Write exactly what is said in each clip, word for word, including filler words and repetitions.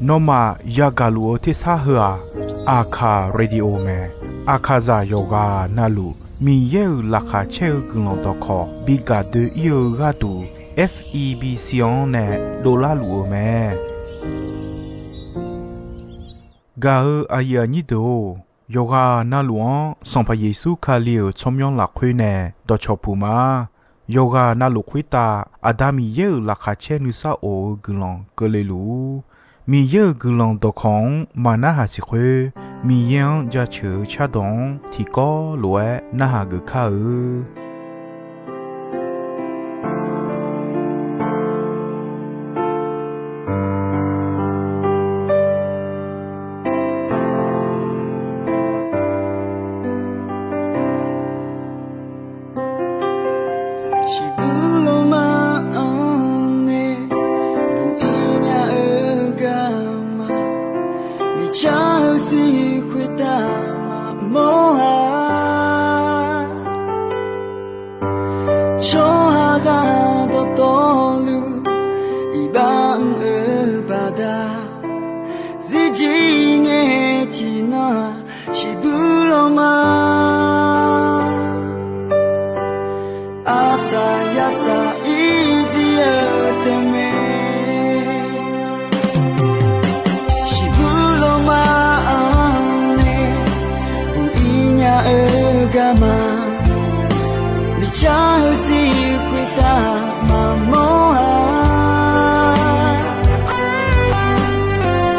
Nawmaf yagaq luf-eu tersar heu-aq, Aqkaq Radio mae. Aqkaqzaq yawqghaq navluf Miqyaer-euq laqkhaq caer-eu guiqlanq dawqkawq bi gaq doe-ir-eu gharduq, F E B C-anr nae dovlar luf-eu mae. Gaq-eu aqyuif aqnyir deuq-or, yawqghaq navluf-anr Sanqpaq Yeqsur Kali-euq tsawrmyanr lafkhoer nae dawqcawq puq ma. Yawqghaq navluf khoertav Aqda Miqyaer-euq laqkhaq caer nuisar of-eu guiqlanq keuvle luf-ur. Miqyaer-euq guiqlanq dawqkawq-anr maq narhaq siq khoer, Miqyaer-anr jaceuq-eu cardawq-anr tiqkawv lof-aer narhaq geuf kar-eu. Shiqbuq lawma-anr nae buq-ir nya-eu garma, miqcar-eu siq khoertav maqmawr-a. Tsawrhaqzaq dawqtawvluf iqbax mr-eu baqda, zirjir ngae tiqnan-aq, shiqbuq lawma, aqsaq yasaq irjir-eu tae mae. Shiqbuq lawma-anr nae buq-ir nya-eu garma, miqcar-eu siq khoertav maqmawr-a.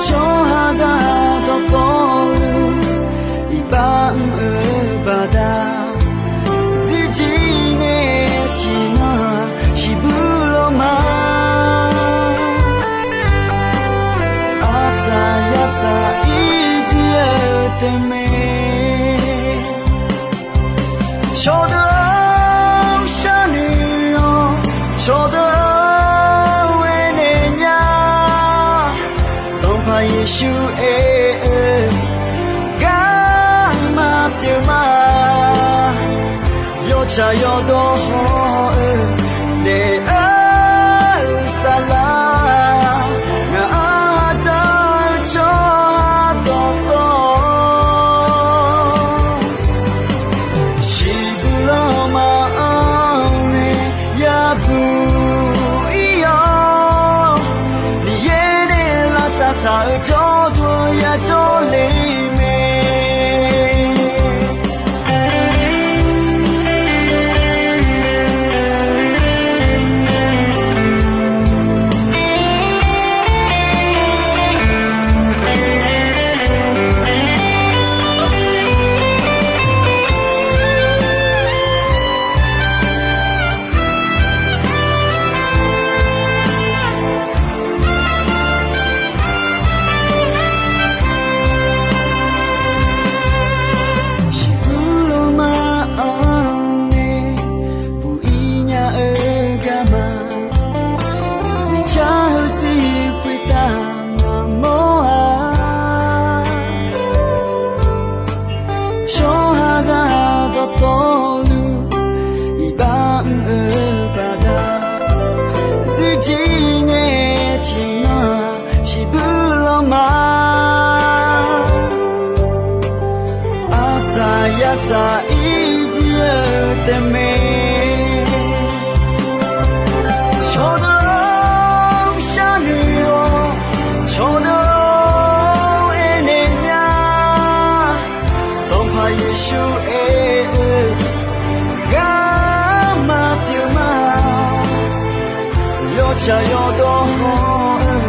Tsawrhaqzaq dawqtawvluf iqbax mr-eu baqda, zirjir ngae tiqnan-aq, shiqbuq lawma, aqsaq yasaq irjir-eu tae mae. Cawqdeuq-or, sharnoeq-awr, cawqdeuq-or, aernaeq nya. Sanqpaq Yeqsur aer-eu garma pyeuf ma. Yawtsaq yawdawr haw-eu daef-eu saflar, ngaq-anr dzaq-eu tsawrhaq dawqtawv, shiqbuq lawma-anr nae yabuq-ir-awr, Miqyaer nae lavsav taq-euq jawrduq yajawr le mae. Shiqbuq lawma-anr nae buq-ir nya-eu garma, miqcar-eu siq khoertav maqmawr-a. Tsawrhaqzaq dawqtawvluf iqbax mr-eu baqda, zirjir ngae tiqnan-aq, shiqbuq lawma, aqsaq yasaq irjir-eu tae mae. Cawqdeuq-or, sharnoeq-awr, cawqdeuq-or, aernaeq nya. Sanqpaq Yeqsur aer-eu garma pyeuf ma. Yawtsaq yawdawr haw-eu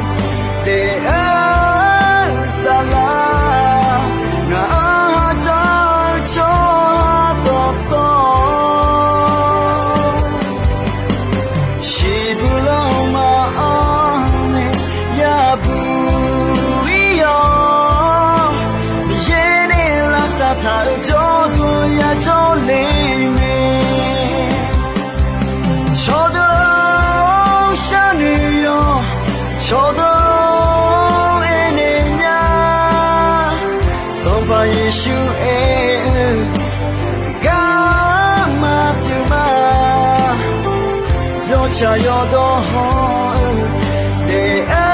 daef-eu saflar, ngaq-anr dzaq-eu tsawrhaq dawqtawv, shiqbuq lawma-anr nae yabuq-ir-awr, Miqyaer nae lavsav taq-euq jawrduq yajawr le mae. Cawqdeuq-or, sharnoeq-awr, cawqdeuq-or, aernaeq nya. Sanqpaq Yeqsur aer-eu garma pyeuf ma. Yawtsaq yawdawr haw-eu daef-eu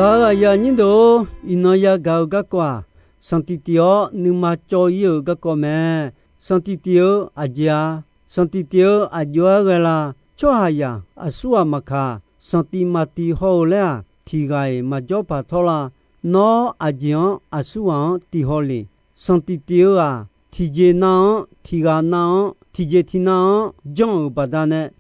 Gaq-euq aqyuif aqnyir deuq-or, iqnan yagaq-eu garkawv-aq, sanqtiq tiq-awr nuima cawv-ir-euq garkawv mae. Sanqtiq tiq-eu aqjeq-a? Sanqtiq tiq-eu aqjox-aer ghae la? Tsawrhaqzaq aqsurghaq maqkaq, sanqtiq maqtiq haw-euq laer-aq, tiq ghaq-iq maqjawr paq tawr la. Nawr aqjeq-anr aqsurghaq-anr tiq haw le. Sanqtiq tiq-eu-aq, tiqjeq nav-anr tiq ghaq nav-anr tiqjeq tiq nav-anr janr-euq baqdanae,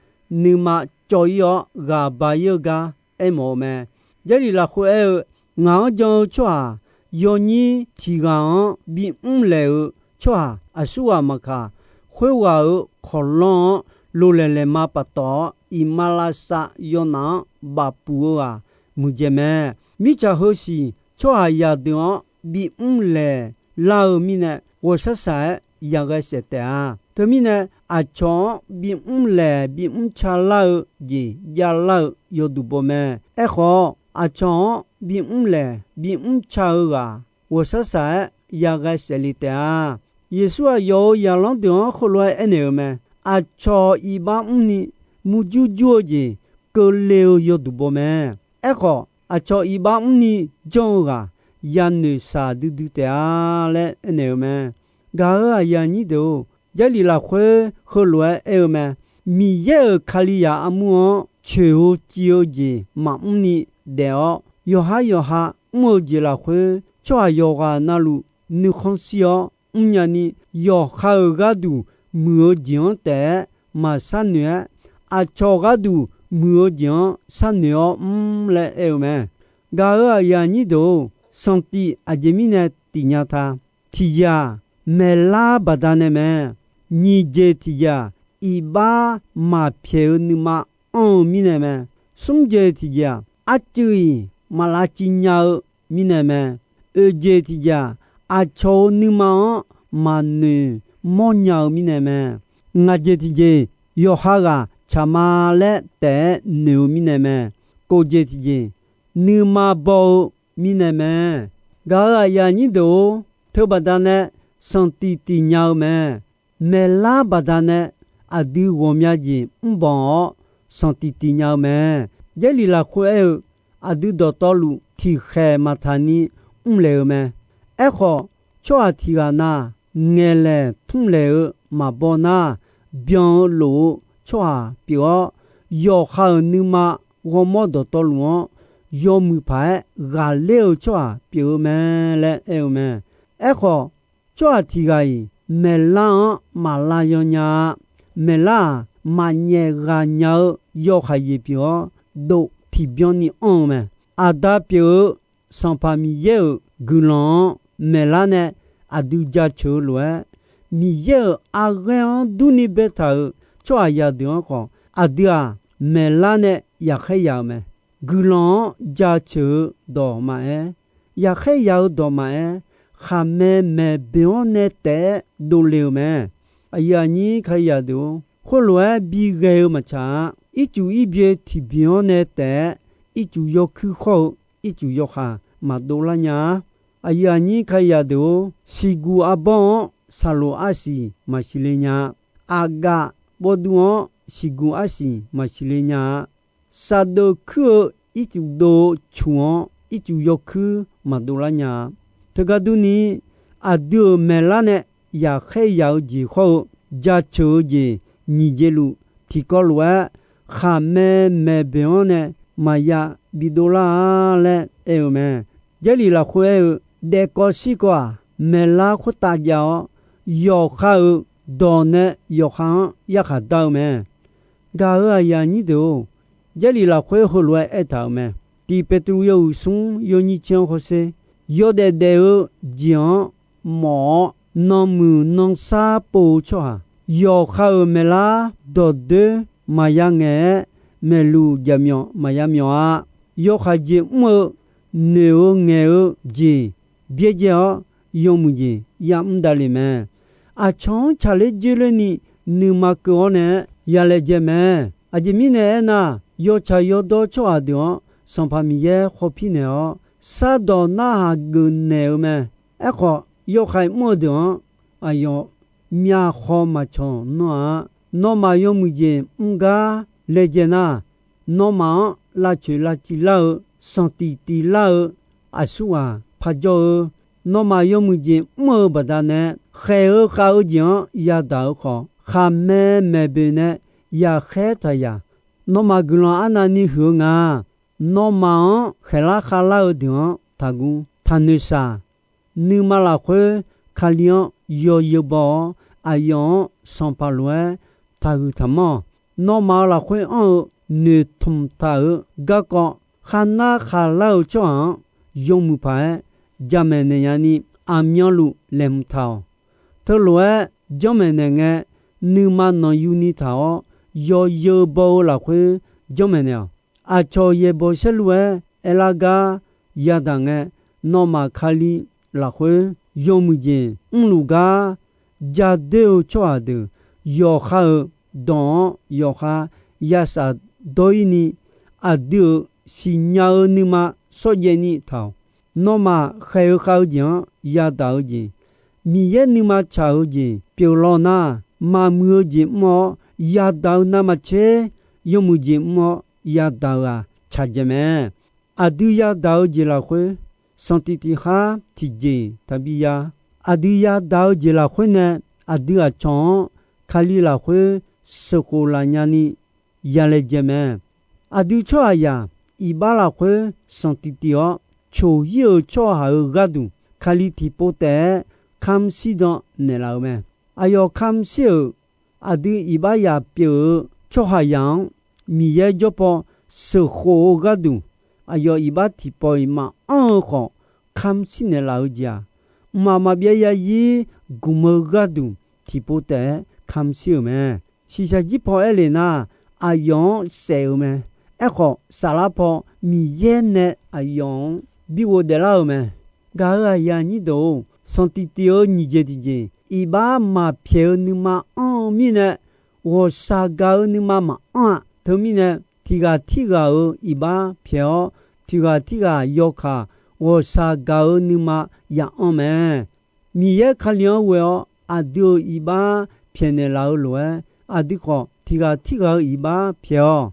nuima cawv-ir-awr ghaq ba-ir-eu gar aermawf-eu mae. Jarlif lafkhoer aer-eu, Ngaq-anr jan-eu tsawrhaq yawnyir tiq ghaq-anr bimr laeq-eu tsawrhaq aqsurghaq maqkaq, khoerghaq-euq kawqlanr-anr loqlaeq laeqma paftawf-awr, iqmalavshav yawnaf-anr bafpuq-eu ghaq muiqdzaeq mae. Mirtsaq heusiq tsawrhaqzaq deuq-anr bimr laeq lar-eu mirnae, ghawqshaq shaq-aer yaghae saef taef-a. Teumirnae, aqcawq-anr bimr laeq bimr ca lar-eu jeq javlar-eu yawduq baw mae. Aerkhawf, aqcawq-anr bimr laeq bimr ca-eu ghaq, ghawqshaq shaq-aer yaghae saef le taef-a. Yeqsur-aq, yawf-euq zaqlanr deuq-anr heulof-aer aernaeq-euq mae. Aqcawq iqbax mrni murjur jur-eu jeq keuvle-eu yawduq baw mae. Aerkhawf, aqcawq iqbax mrni janr-eu ghaq yanoeq shaq duidui taef-a laer aernaeq-euq mae. Gaq-euq aqyuif aqnyir deuq-or, Jarlif lafkhoer heulof-aer aer-eu mae. Miqyaer-euq Kalizaq armur-anr coeq-eu civ-eu jeq maqmr ni daef-awr, yawqha yawqha mr-eu jeq lafkhoer, tsawrhaq yawqghaq navluf nuikhanr shir-awr mrnya ni, yawqha-euq gharduq muiq-eu jeq-anr taef-aer maq sharnoeq-aer, aqcawq gharduq muiq-eu jeq-anr sharnoeq-awr mr laer aer-eu mae. Gaq-euq aqyuif aqnyir deuq-or, sanqtif aqjeq mirnae tiqnya ta? Tiqjeq-aq, maeqlar baqdanae mae. Nyiq jeq tiqjeq-aq, iqbax maqpyaeq-eu nuima anr-eu mirnae mae. Smr jeq tiqjeq-aq, arcuiv-iq maq lavciv nya-eu mirnae mae. Oeq jeq tiqjeq-aq, aqcawq-euq nuima-anr maqnoeq mawrnya-eu mirnae mae. Ngaq jeq tiqjeq, yawqha ghaq tsaq ma laer taef-aer noeq-eu mirnae mae. Kof jeq tiqjeq, nuima baw-eu mirnae mae. Gaq-euq aqyuif aqnyir deuq-or, teubaqda nae sanqtif tiqnya-eu mae. Maeqlar baqdanae aqdui ghawqmya jeq mrbanq-awr sanqtif tiqnya-eu mae. Jarlif lafkhoer aer-eu, aqdui dawqtawvluf tiqkhaeq maqtaq ni mrlaeq-eu mae. Aerkhawf, tsawrhaq tiq ghaq na ngaeqlaeq tmrlaeq-eu maqbaw nar, byan-eu lof-eu tsawrhaq pyeuf-awr, yawqha-euq nuima ghawrmawr dawqtawvluf-anr yawmuiq paq-aer ghaqler-eu tsawrhaq pyeuf-eu mae laer aer-eu mae. Aerkhawf, tsawrhaq tiq ghaq-iq maeqlar-anr maq lav yaw nya-a. Maeqlar-aq, maqnyaef ghaq nya-eu yawhaiq jeq pyeuf-awr, dof tiqbyan ni anr-eu mae. Aqda pyeuf-eu Sanqpaq Miqyaer-euq guiqlanq-anr maeqlar nae aqdui jaceuq-eu lof-aer, Miqyaer-euq arghaer-anr durni baetaq-euq tsawrhaqzaq deuq-anr khawf, aqdui-aq maeqlar nae yaqkhaer ya-eu mae. Guiqlanq-anr jaceuq-eu dawq maqaer, yaqkhaer ya-eu dawq maqaer, khaqmae maeq boeq-anr nae taef-aer dovle-eu mae. Aqyuif aqnyir Kalizaq deuq-or, khoerlof-aer bighae-eu maqtsaq-a. Ircuf irbyoe tiqbyoe-anr nae taef-aer, ircuf yawkuir khawr-eu ircuf yawkhav maqdov lar nya-a. Aqyuif aqnyir Kalizaq deuq-or, siqguq arbawr-anr saqloq arsiq maqsiq le nya-a. Aqgaf bawvduv-anr siqguq arsiq maqsiq le nya-a. Saqdeuf kuir-eu ircuf dov-eu cuq-anr ircuf yawkuir maqdov lar nya-a. Teugar durni, aqdui-euq maeqlar nae yaqkhaer ya-eu jeq khawr-eu, jaceuq-eu jeq nyiq jeq luf tiqkawv lof-aer, khaqmae maeq boeq-anr nae maqya bidov lar-a laer aer-eu mae. Jarlif lafkhoer aer-eu, daefkawv shirkawv-aq, maeqlar khoertav jav-awr, yawqha-euq dawq nae yawqha-anr yarkhaq dar-eu mae. Gaq-euq aqyuif aqnyir deuq-or, Jarlif lafkhoer heulof-aer aertaq-euq mae. Tiq Beqtuvluv yawhuiq smr yawnyir tser-anr hawsher, yawdaef daef-eu jeq-anr mawf-awr, nanmuiq nansar pov-eu tsawrhaq, yawqha-euq maeqlar dawqdoer maqya ngaeq-aer, maeqluq jaqmyawf maqya myawf-a. Yawhaiq jeq mr-eu noeq-eu ngaeq-eu jeq byaerdzae-awr, yawmuiq jeq yamr davle mae. Aqcawq-anr tsaqler dzoerler ni nuima keuv-awr nae-aer ya laejae mae. Aqjeq mirnae aernar, yawtsaq yawdawr tsawrhaq deuq-anr Sanqpaq Miqyaer khawpir naeq-awr, shardawq narhaq geufnaeq-eu mae. Aerkhawf, yawhaiq mr-eu deuq-anr aqyawf myavkhaw maqcawq nanr-a. Nawmaf yawmuiq jeq mr gar laejae nar, nawmaf-anr lavcoeq lavciv lar-eu sanqtiq tiq lar-eu aqsurghaq parjawr-eu, nawmaf yawmuiq jeq mr-eu baqdanae, khaeq-eu khav-eu jeq-anr yadaq-eu khawf, khaqmae maeqboeq nae yaqkhaer taq yaq. Nawmaf guiqlanq arnavni huiq-eu nga. Nawmaf-anr khaeqlar khavlar-eu deuq-anr taqguv. Taqnoeq shaq. Nuima lafkhoer Kali-anr yawzeu baw-awr, aqyawf-anr sanqpaq lof-aer taqhuiq taqmanr-awq. Nawmaf-euq lafkhoer anr-eu noeqtmq taq-euq garkawv, kharnar khaqlar-eu tsawrhaq-anr yawmuiq paq-aer jamaeq naeq nyani, aqmyanluf laeqhmq taq-awq. Teulof-aer janrmaeq naeq ngae, nuima nanqyuni taq-awr, yawzeu baw-eu lafkhoer janrmaeq naeq-awq. Aqcawq yaeqbawq saerlu-aer aerlar gar yadaq ngae, nawmaf Kali lafkhoer yawmuiq jeq mrluf gar, jadoer-eu tsawrhaq deuq yawqha-euq dawq-anr yawqha ya shafdawr-ir ni, aqdui-euq siqnya-eu nuima shawrjaev ni taq-awq. Nawmaf khaeq-eu khav-eu jeq-anr yadaq-eu jeq, Miqyaer nuima tsaq-eu jeq pyeuflar nar, maqmuiq-eu jeq mr-awr, yadaq-eu navmaqtser yawmuiq jeq mr-awr yadaq-euq-aq tsaqjaev mae. Aqdui yadaq-eu jeq lafkhoer, sanqtiq tiq khar tiqjeq taqbi ya. Aqdui yadaq-eu jeq lafkhoer nae, aqdui aqcawq-anr Kali lafkhoer sheuqkhof laf nyani yalaejae mae. Aqdui tsawrhaqzaq iqbax lafkhoer sanqtiq tiq-awr coq-ir-euq tsawrhaq-euq gharduq, Kali tiqpov taef-aer kamq shir dan naeqlaf-eu mae. Aqyawf kamq shir-euq aqdui iqbax yaq pyeuf-eu tsawrhaqzaq-anr Miqyaer jawrpaw sheuqkhof-eu gharduq, aqyawf iqbax tiqpawf-iq maqanr-eu khawf, kamq shir naeqlaf-eu jeq-aq, mqmaq maqbyav yazir gmq-eu gharduq tiqpov taef-aer kamq shir-euq mae. Shiqshaq jir paw aer le nar, aqyawf-anr saef-euq mae. Aerkhawf, saflar paw Miqyaer nae aqyawf-anr bi ghofdaef lar-euq mae. Gaq-euq aqyuif aqnyir deuq-or, sanqtiq tiq-eu nyiq jeq tiqjeq, iqbax maqpyaeq-eu nuima anr-eu mirnae, ghawqshaq gaq-eu nuima maqanr-a. Teumirnae, tiq ghaq tirghaq-euq iqbax pyaeq-awr, tiq ghaq tirghaq yawkaq ghawqshaq gaq-eu nuima ya'anr mae. Miqyaer Kali-anr ghoe-awr aqdui-euq iqbax pyaeqnaeq laf-eu lof-aer, aqdui khawf tiq ghaq tirghaq-euq iqbax pyaeq-awq.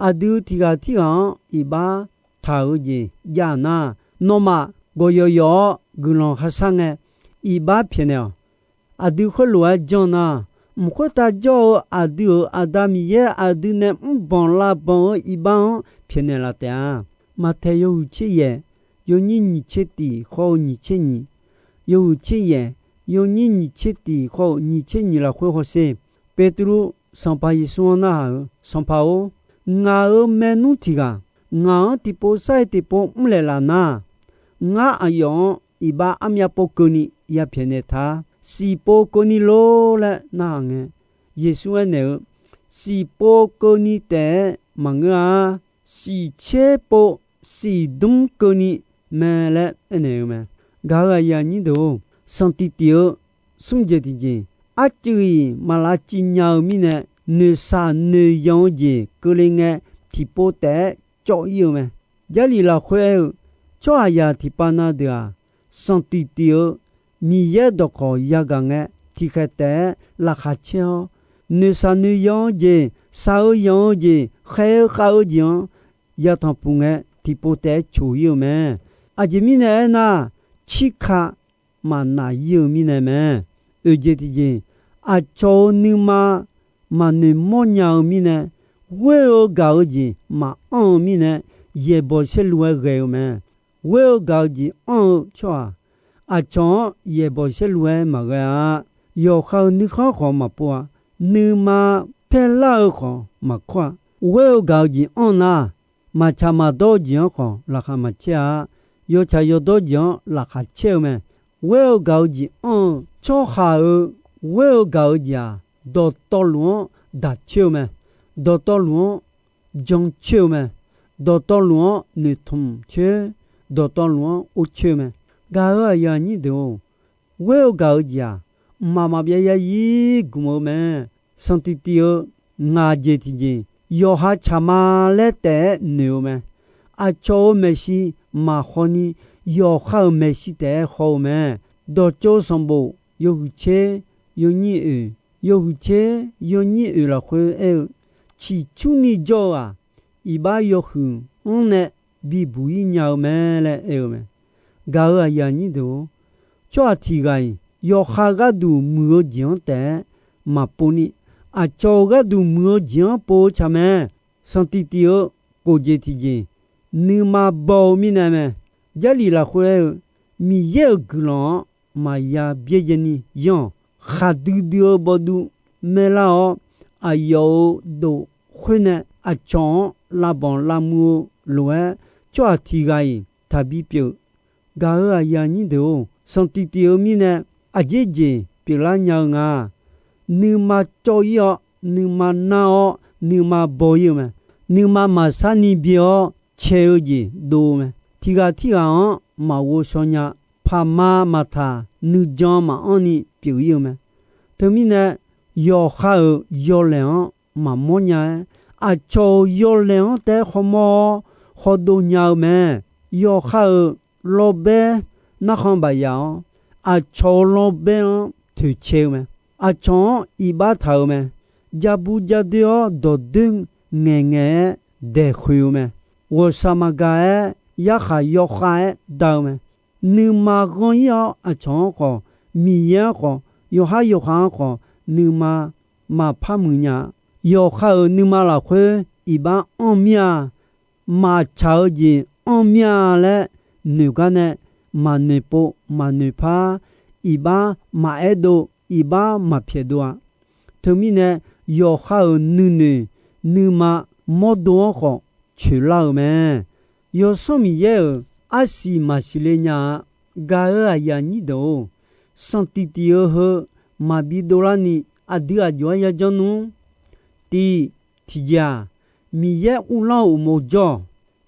Aqdui tiq ghaq tirghaq-anr iqbax taq-eu jeq jav nar, nawmaf gawqyawf yawf-awr guiqlanq kharshar ngae, iqbax pyaeqnaeq-awq. Aqdui khoerlof-aer janr nar, mq khoertav jawr-eu aqdui-euq Aqda Miqyaer aqdui nae mrbanq lavbanq-eu iqbax-anr pyaeqnaeq laf taef-a. Maqtaeq yawhuiq tser yaef, yawnyir nyiq tser tiq khawf-eu nyiq tser nyiq, yawhuiq tser yaef, yawnyir nyiq tser tiq khawf-eu nyiq tser nyiq lafkhoer hawsher. Beqtuvluv Sanqpaq Yeqsur-anr narhaq-euq, Sanqpaq-or, ngaq-euq maernmr tiq ghaq ngaq-anr tiqpov sar-iq tiqpov mrlaeq laf nar, ngar aqyawf-anr iqbax armyav pov keuvni yapyaeq naeq ta. Siq pov keuvni lor laer narhaq ngae, Yeqsur aernaeq-eu, siq pov keuvni taef-aer maqngeur-a. Siq tser pov siq dmr keuvni mae laer aernaeq-eu mae. Gaq-euq aqyuif aqnyir deuq-or, sanqtiq tiq-eu smr jeq tiqjeq, arcuiv-iq maq lavciv nya-eu mirnae, noeqshaq noeqyanq-eu jeq keuvle ngae, tiqpov taef-aer cawv-ir-eu mae. Jarlif lafkhoer aer-eu, tsawrhaqzaq tiqpav na deuq-aq, sanqtiq tiq-eu Miqyaer dawqkawq yagaq ngae, tiqkhaeq taef-aer laqkhaq caer-awr, noeqshaq noeqyanq-eu jeq, shaq-eu yanq-eu jeq, khaeq-eu khav-eu jeq-anr yatanq puq ngae, tiqpov taef-aer coq-ir-eu mae. Aqjeq mirnae aernar, cirka maqnaq-ir-eu mirnae mae. Oeq jeq tiqjeq, aqcawq-euq nuima maqnoeq mawrnya-eu mirnae, ghoer-eu gaq-eu jeq maqanr-eu mirnae, yaeqbawq saerlu-aer ghae-eu mae. Ghoer-eu gaq-eu jeq anr-eu tsawrhaq, aqcawq-anr yaeqbawq saerlu-aer maqghae-a. Yawqha-euq nuikhanr khawf maqpov-a. Nuima paerlar-eu khawf maqkawr-a. Ghoer-eu gaq-eu jeq anr nar, maqtsaq maqdawr-eu jeq-anr khawf laqkhaq maqcaer-a. Yawtsaq yawdawr jeq-anr laqkhaq caer-eu mae. Ghoer-eu gaq-eu jeq anr-eu tsawrhaq-euq ghoer-eu gaq-eu jeq-aq, dawqtawvluf-anr daq coer-eu mae. Dawqtawvluf-anr jan coer-eu mae. Dawqtawvluf-anr noeqtmq coer, dawqtawvluf-anr or coer-eu mae. Gaq-euq aqyuif aqnyir deuq-or, ghoer-eu gaq-eu jeq-aq, mqmaq maqbyav yarzir gmq-eu mae. Sanqtiq tiq-eu ngaq jeq tiqjeq, yawqha tsaq ma laer taef-aer noeq-eu mae. Aqcawq-euq maeqshi maqhaw ni, yawqha-euq maeqshi taef-aer haw-eu mae. Dawqtsov sanqbof yawhuiq tser yawnyir oeq, yawhuiq tser yawnyir oeq lafkhoer aer-eu, ciqcurni jawr-eu-aq, iqbax yawhuiq-anr nae bibuq-ir nya-eu mae laer aer-eu mae. Gaq-euq aqyuif aqnyir deuq-or, tsawrhaq tiq ghaq-iq yawqha gharduq muiq-eu jeq-anr taef-aer maqpov ni, aqcawq-euq gharduq muiq-eu jeq-anr pov-eu tsaq mae. Sanqtiq tif-eu kof jeq tiqjeq, nuima baw-eu mirnae mae. Jarlif lafkhoer aer-eu, Miqyaer-euq guiqlanq-anr maqya byaerdzae ni yanr-awq. Khaqdui dui-eu bawduv maerlar-awr, aqyawf-euq dof khoer nae aqcawq-anr lavbanq lavmuiv-eu lof-aer, tsawrhaq tiq ghaq-iq taqbi pyeuf. Gaq-euq aqyuif aqnyir deuq-or, sanqtiq tif-eu mirnae aqjeq jeq pyeuflar nya-eu nga. Nuima cawv-ir-awr, nuima nar-awr, nuima baw-ir-eu mae. Nuima maqsar ni byae-awr cae-eu jeq dov-eu mae. Tiq ghaq tirghaq-anr maqghov shaw nya. Paqma maqtaq, nuijan maqanr ni pyeuf-ir-eu mae. Teumirnae, yawqha-euq yawlaeq-anr maqmawr nya-aer, aqcawq-euq yawlaeq-anr taef-aer khawmawr-awr khawdov nya-eu mae. Yawqha-euq lawrbaer narkhan bafyaf-awr, aqcawq-euq lawrbaer-anr toeqcae-eu mae. Aqcawq-anr iqbax taq-eu mae. Ja bu ja doer-awr dawqdoer ngaeqngaeq-aer daeqkhoeq-eu mae. Ghawqshaq maqgaq-aer yarkhaq yawkhav-aer da-eu mae. Nuima ghanr-ir-awr aqcawq-anr khawf, Miqyaer-anr khawf, yawqhar yawqkhav-anr khawf, nuima maqpar muiq nya-a. Yawqha-euq nuima lafkhoer iqbax anr mir-a. Maqtsaq-eu jeq anr mir-a laer noeq gar nae maqnoeq pov maqnoeq par, iqbax maqaer dov, iqbax maqpyaeq dov-a. Teumirnae, yawqha-euq nuinoeq nuima mawrdo-anr khawf coeqlar-euq mae. Yawsanr Miqyaer-euq arsiq maqsiq le nya-a. Gaq-euq aqyuif aqnyir deuq-or, sanqtiq tif-eu heu maqbi dovlar ni aqdui aqjox-aer yajanr nmr. Tif, tiqjeq-aq, Miqyaer uvlanr-eu uqmov jawr-awq.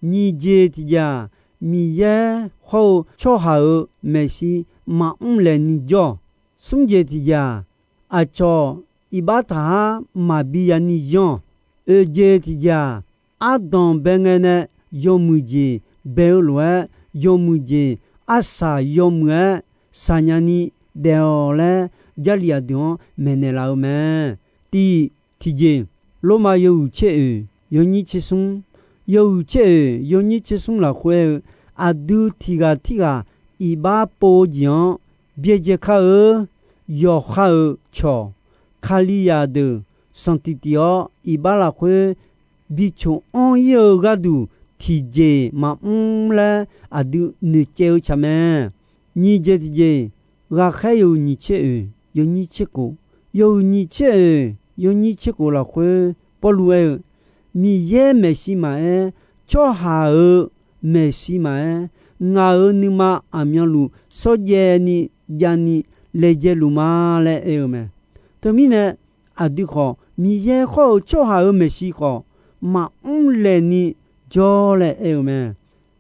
Nyiq jeq tiqjeq-aq, Miqyaer hawr-eu tsawrhaq-euq maeqshi maqmr laeqni jawr-awq. Smr jeq tiqjeq-aq, aqcawq iqbax taqhar maqbi yani yanr-awq. Oeq jeq tiqjeq-aq, ardanq bae ngae nae yawmuiq jeq bae-eu lof-aer, yawmuiq jeq arsaq yawmuiq-aer shaqnya ni daef-awq laer, Jarlif aqdui-anr maeqnaeq laf-eu mae. Tif, tiqjeq, Lormav yawhuiq tser oeq yawnyir tser smr, yawhuiq tser oeq yawnyir tser smr lafkhoer-eu, aqdui tiq ghaq tirghaq iqbax pov-eu jeq-anr byaerdzae kar-eu. Yawqha-euq cawq, Kalizaq deuq sanqtiq tif-awr iqbax lafkhoer bi coq anr-ir-eu gharduq tiqjeq maqmr laer aqdui noeqcaev-eu tsaq mae. Nyiq jeq tiqjeq, Ghaqkhaer yawhuiq nyiq tser oeq yawnyir tser khof, yawhuiq nyiq tser oeq yawnyir tser khof lafkhoer Pawrluv aer-eu, Miqyaer maeqshi maqaer, tsawrhaq-euq maeqshi maqaer, ngaq-euq nuima aqmyanluf shawrjaev ni jav ni laejae luf ma laer aer-eu mae. Teumirnae, aqdui khawf Miqyaer hawr-eu tsawrhaq-euq maeqshi khawf maqmr laeqni jawr laer aer-eu mae.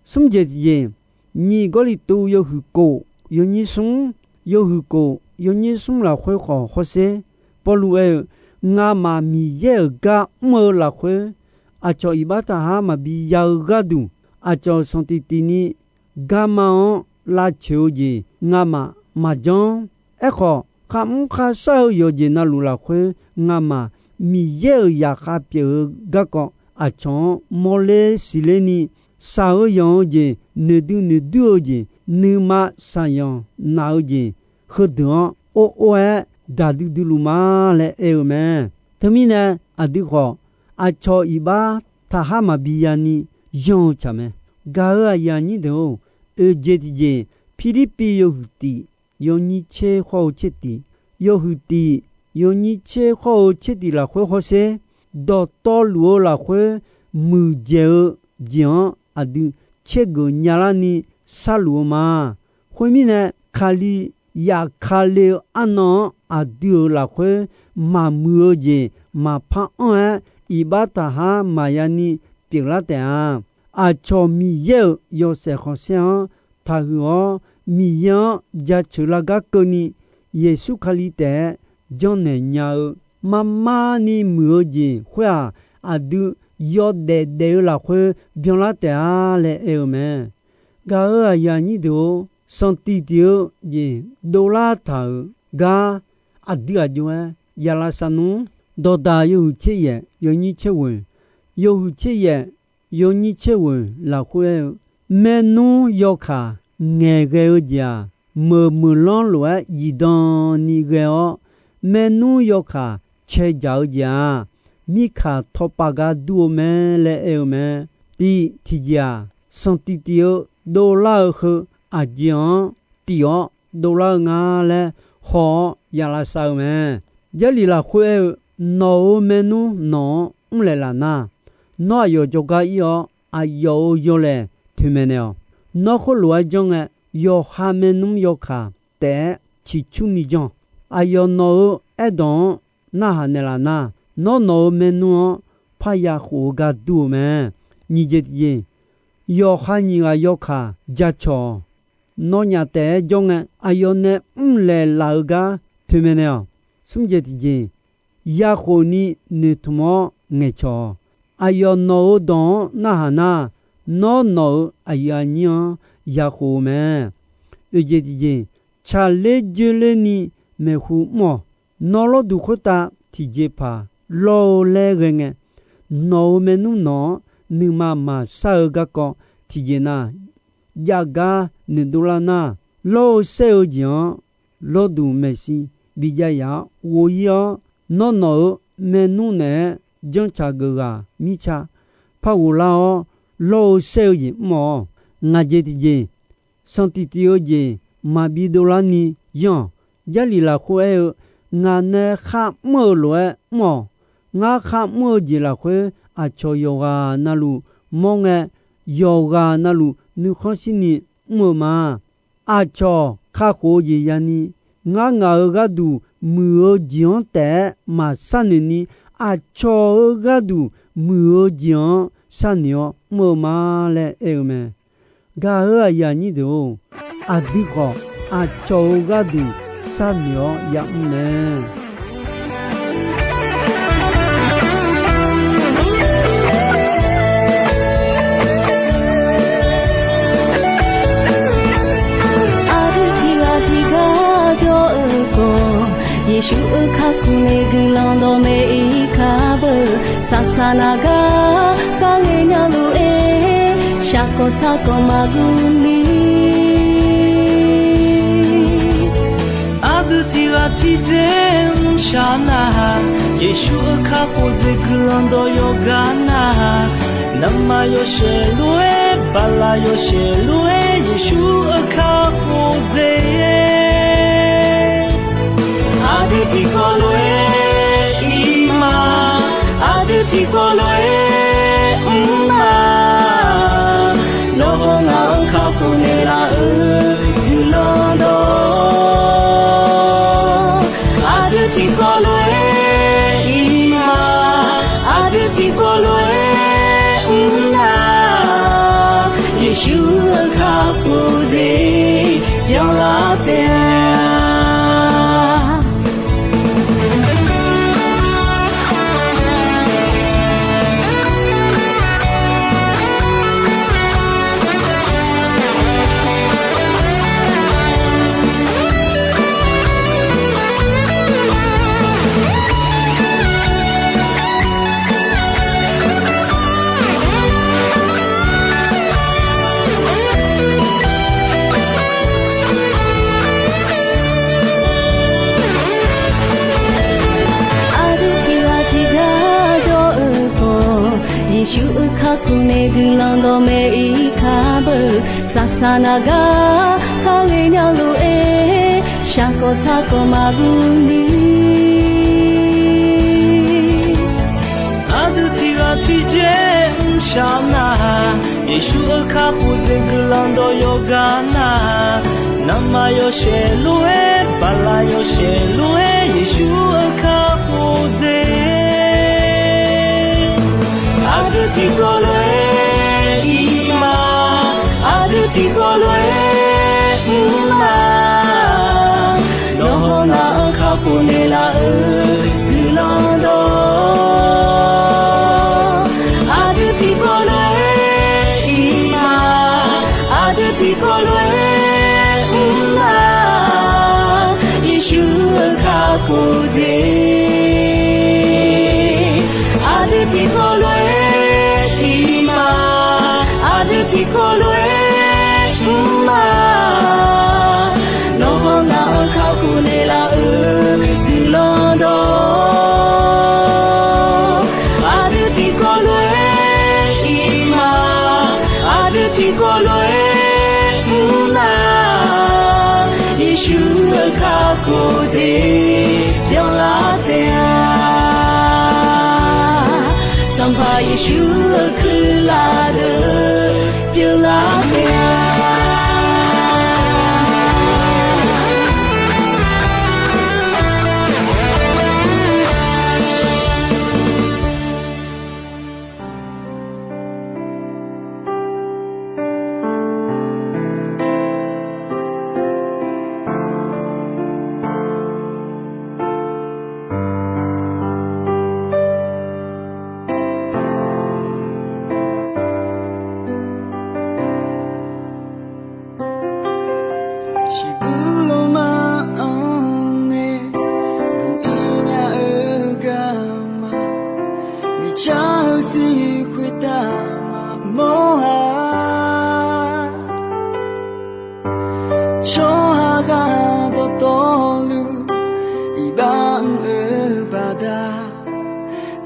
Smr jeq tiqjeq, nyiq Gawrliqtu yawhuiq khof yawnyir smr, yawhuiq khof yawnyir smr lafkhoer khawf hawsher. Pawrluv aer-eu, Ngamaf Miqyaer-euq gar mr-eu lafkhoer, aqcawq iqbax taqhar maqbi ya-eu gharduq, aqcawq sanqtiq tif ni garma-anr lavcoeq-eu jeq ngamaf maqjanr. Aerkhawf, kharmr kharshar-eu yawqjeq navluf lafkhoer ngamaf Miqyaer-euq zaqkhav pyeuf-eu garkawv aqcawq-anr mawrler siqler ni, shaq-eu yanq-eu jeq, noeqdui noeqdui-eu jeq, nuima shaqyanq naf-eu jeq, heudeuq-anr or or-aer daqdui dui luf ma laer aer-eu mae. Teumirnae, aqdui khawf aqcawq iqbax taqhar maqbi ya ni yanr-eu tsaq mae. Gaq-euq aqyuif aqnyir deuq-or, oeq jeq tiqjeq, Pirlirpiv yawhuiq tif yawnyir tser khawr-eu tser tif, yawhuiq tif yawnyir tser khawr-eu tser tif lafkhoer hawsher. Dawqtawvluf-eu lafkhoer muiqdzaeq-eu jeq-anr aqdui caergeuf nyalar ni sharluf-eu ma. Khoermirnae, Kali zafkale-eu arnan-anr aqdui-euq lafkhoer maqmuiq-eu jeq maqpar anr-aer, iqbax taqhar maqya ni pyeuflar taef-a. Aqcawq Miqyaer-euq yawshaef khanqsaer-anr taqhuiq-awr, Miqyaer-anr jaceuq lar gar keuvni, Yeqsur Kali taef-aer janrnaeq nya-eu, mar mar ni muiq-eu jeq khoer-aq, aqdui yawdaef daef-eu lafkhoer byanlar taef-a laer aer-eu mae. Gaq-euq aqyuif aqnyir deuq-or, sanqtiq tif-eu jeq dovlar taq-euq gar aqdui aq jov-aer ya lavsav nmr. Dawqdaq yawhuiq tser yaef yawnyir tser ghoeq, yawhuiq tser yaef yawnyir tser ghoeq lafkhoer aer-eu, maernmr yawkaq ngaeqghae-eu jeq-aq, meuq muiqlanr lof-aer zifdan ni ghae-awr, maernmr yawkaq cae dzaq-eu jeq-aq, mirkaq tawpav gar dur-eu mae laer aer-eu mae. Tiv tiqjeq-aq, sanqtiq tiv-eu dovlar-eu heu aqjeq-anr tif-awr dovlar-eu nga laer haw-awr ya lavsav-eu mae. Jarlif lafkhoer aer-eu, nawq-euq maernmr nawq-anr mrlaeq laf nar, nawr aqyawf jawrgar ir-awr aqyawf-euq yawlaeq toeqmaeq naeq-awq. Nawr khoerlof-aer janr ngae, yawqha maernmr yawkaq taef-aer ciqcurni janr. Aqyawf nawq-euq aerdawq-anr narhaq naeqlaf nar, nawr nawq-euq maernmr-anr parya khof-eu gar dur-eu mae. Nyiq jeq tiqjeq, yawqha nyiq ghaq yawkaq jacawq-awq. Nawnyaf taef-aer jawr ngae, aqyawf nae mrlaeq laf-eu gar toeqmaeq naeq-awq. Smr jeq tiqjeq, yakhof ni noeqtmq-awr ngaeqcawq-awq. Aqyawf nawq-euq dawq-anr narhaq nar, nawr nawq-euq aqyuif aqnyir-anr yakhof-eu mae. Oeq jeq tiqjeq, tsaqler joerler ni maeqhu mr-awq. Nawr lawrduq khoertav tiqjeqpaq lawr-eu laer ghae ngae, nawq-euq maernmr nawq-anr nuima maqshar-eu garkawv tiqjeq na, javgar noeqdov lar nar, lawr-eu saer-eu jeq-anr lawrduq maeqshi bijav yaf-awr ghof-ir-awr, nawr nawq-euq maernmr naeq-aer janrtsaq geuf ghaq mirtsa par ghoflar-awr, lawr-eu saer-eu jeq mr-awq. Ngaq jeq tiqjeq, sanqtiq tiv-eu jeq maqbi dovlar ni yanr-awq. Jarlif lafkhoer aer-eu, ngaq nae kharmr-eu lof-aer mr-awq. Ngar kharmr-eu jeq lafkhoer aqcawq yawqghaq navluf mawr ngae, yawqghaq navluf nuikhanr shirni mr-eu ma. Aqcawq kakhof-eu jeq yani, ngar ngaq-euq gharduq muiq-eu jeq-anr taef-aer maqsharnoeq ni, aqcawq-euq gharduq muiq-eu jeq-anr sharnoeq-awr mr-eu ma laer aer-eu mae. Gaq-euq aqyuif aqnyir deuq-or, aqdui khawf aqcawq-euq gharduq sharnoeq-awr yamr mae. Aqdui tiqghaq tiqgar jawr-eu khawf, Yeqsur-euq kakhof nae guiqlanq dawqmaeq-ir kar beu. Saqsaq naq gar kharghae nya lof-aer, shaqkawq sarkawq maqguv ni. Aqdui tiqghaq tiqdzer mrshaq nar-aq, Yeqsur-euq kakhof dzaeq guiqlanq dawq yawqgar nar-aq, navmaqyawshaef lof-aer, baqlaq yawshaef lof-aer, Yeqsur-euq kakhof dzaeq-aer, aqdui tiqkawv lof-aer ir ma, aqdui tiqkawv lof-aer mr ma. Nawr-aq ngaq-euq kakhof naeqlaf-euq guiqlanq dawq, aqdui tiqkawv lof-aer ir ma, aqdui tiqkawv lof-aer mr na. Yeqsur-euq kakhof dzaeq byanlar taef-a. Aqdui tiqghaq tiqgar jawr-eu khawf, Yeqsur-euq kakhof nae guiqlanq dawqmaeq-ir kar beu. Saqsaq naq gar kharghae nya lof-aer, shaqkawq sarkawq maqguv ni. Aqdui tiqghaq tiqdzer mrshaq nar-aq, Yeqsur-euq kakhof dzaeq guiqlanq dawq yawqgar nar-aq, navmaqyawshaef lof-aer, baqlaq yawshaef lof-aer, Yeqsur-euq kakhof dzaeq. Aqdui tiqkawv lof-aer ir ma, aqdui tiqkawv lof-aer mr ma. Nawr-aq ngaq-euq kakhof naeqlaf-euq guiqlanq dawq, aqdui tiqkawv lof-aer ir ma, aqdui tiqkawv lof-aer mr ma. Yeqsur-euq kakhof dzaeq, aqdui tiqkawv lof-aer ir ma. Ur jeq byanlar taef-a. Sanqpaq Yeqsur-euq kuirlaf deuq pyeuflar taef-a. Shiqbuq lawma-anr nae buq-ir nya-eu garma, miqcar-eu siq khoertav maqmawr-a. Tsawrhaqzaq dawqtawvluf iqbax mr-eu baqda,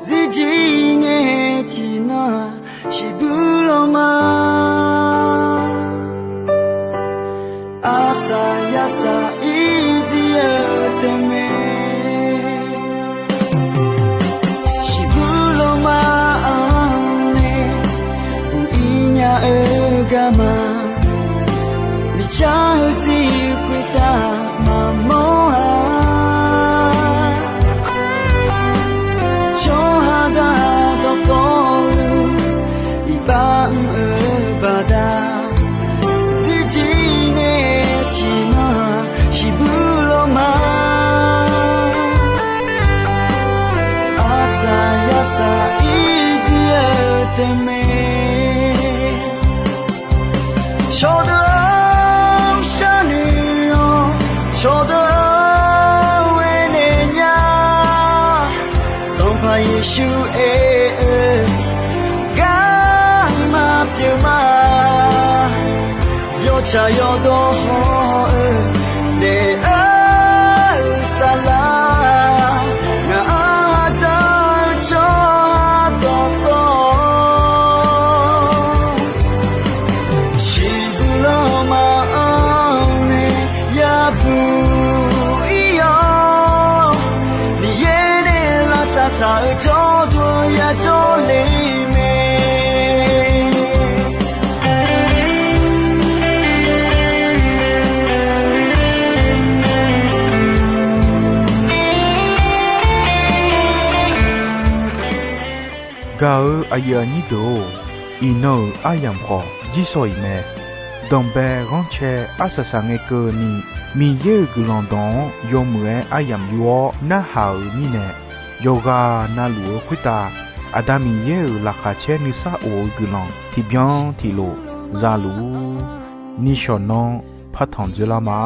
zirjir ngae tiqnan-aq shiqbuq lawma. Arsaq yarsaq irjir-eu taef mae. Shiqbuq lawma-anr nae buq-ir nya-eu garma, miqcar-eu siq khoertav maqmawr-a. Tsawrhaqzaq dawqtawvluf iqbax mr-eu baqda, zirjir nae tiqnan-aq shiqbuq lawma. Arsaq yarsaq irjir-eu taef mae. Cawqdeuq-anr sharnoeq-awr, cawqdeuq-anr aernaeq nya. Sanqpaq Yeqsur aer-eu garma pyeuf ma. Yawtsaq yawdawr haw-eu daef-eu saflar, ngaq-anr hadzar-eu tsawrhaq dawqtawv, shiqbuq lawma-anr nae yabuq-ir-awr, Miqyaer nae lavsav taq-eu jawrduq yajawr le mae. Gaq-eu aqyuif aqnyir deuq-or, iqnan-euq aryamq khawf jirsawq iq mae. Danqbae ghanrcae arsaq saq ngae keuvni, Miqyaer-euq guiqlanq dawq-anr yawmuiq-aer aryamq yur-awr narhaq-euq mirnae, yawqghaq navluf-eu khoertav Aqda Miqyaer-euq laqkhaq caer nuisar of-eu guiqlanq tiqbyan tiqlof zaluf-ur. Nishawq nanr partanq dzoerlar ma.